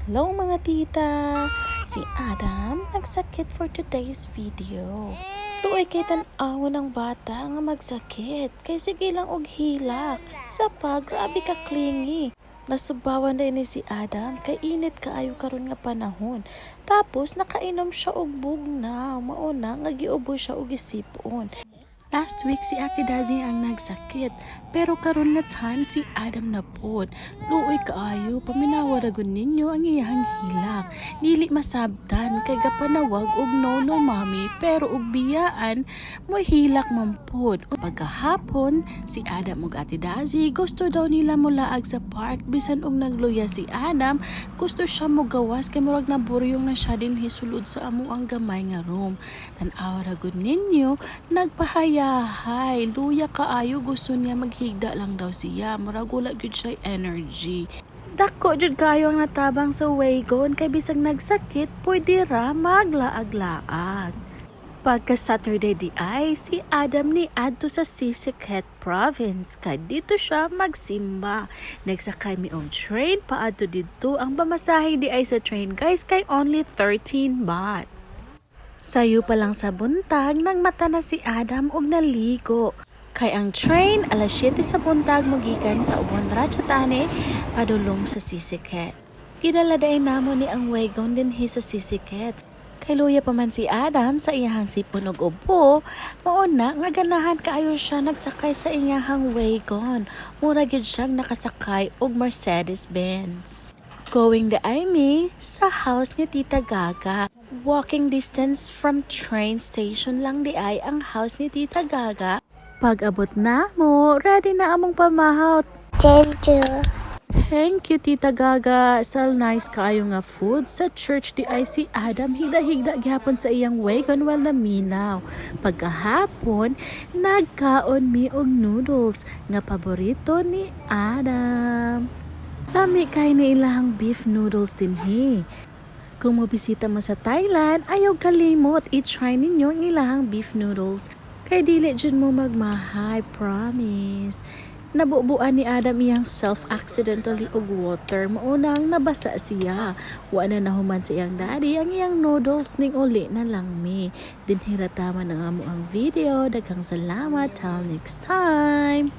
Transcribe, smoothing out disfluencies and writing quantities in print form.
Hello, mga tita! Si Adam nagsakit for today's video. Luoy kay tan-awon ang bata nga magsakit kay sige lang og hilak. Sa pa, grabe ka clingy. Nasubawan din ni si Adam kay init kaayo karon nga panahon. Tapos nakainom siya og bugnaw, mao na nga giubo siya og gisipon. Last week si Ate Dazi ang nagsakit, pero karon na time si Adam na pod. Luoy kaayo, paminawa ra gud ninyo ang iyang hilak. Dili masabtan kay gapanawag og "No, no, Mommy," pero og biyaan mo hilak man pod. Pagkahapon, si Adam ug Ate Dazi gusto daw nila mulaag sa park. Bisan og nagluya si Adam, gusto siya mo gawas kay murag naburyong na siya dinhi sulod sa amo ang gamay nga room. Tan-awa ra gud ninyo, nagpahayahay. Luya kaayo, gusto niya maghigda lang daw siya. Murag wala gyud siya energy. Dako jud kayo ang natabang sa wagon kay bisag nagsakit, pwede ra maglaag-laag. Pagka Saturday di ay, si Adam ni adto sa Sisaket Province kay dito siya magsimba. Nagsakay mi og train paadto didto. Ang pamasahe di ay sa train, guys, kay only 13 baht. Sayo pa lang sa buntag, nagmata na si Adam og naligo. Kay ang train alas 7 sa buntag mogikan sa Ubon Ratchathani padulong sa Sisaket. Gidala day namo ni ang wagon dinhi sa Sisaket. Kay luya pa man si Adam sa iyahang sipon og ubo, mao na nga ganahan kaayo siya nagsakay sa iyahang wagon. Mura gyud siyang nakasakay og Mercedes-Benz. Going diay mi sa house ni Tita Gaga. Walking distance from train station lang di ay ang house ni Tita Gaga. Pag abot na mo, ready na among pamahaw. Thank you. Thank you, Tita Gaga, sa nice kaayo nga food. Sa church di ay si Adam higda-higda gihapon sa iyang wagon while naminaw. Pagkahapon, nagkaon mi og noodles nga paborito ni Adam. Lami kay ni ilahang beef noodles dinhi. Kung mobisita mo sa Thailand, ayaw kalimot, i-try ninyo ang ilahang beef noodles. Kay dili jud mo magmahay, promise. Nabubuan ni Adam iyang self accidentally og water, mao nang nabasa siya. Wa na nahuman sa iyang daddy ang iyang noodles, ning uli na lang mi. Dinhi ra taman ang amo ang video. Daghang salamat. Till next time.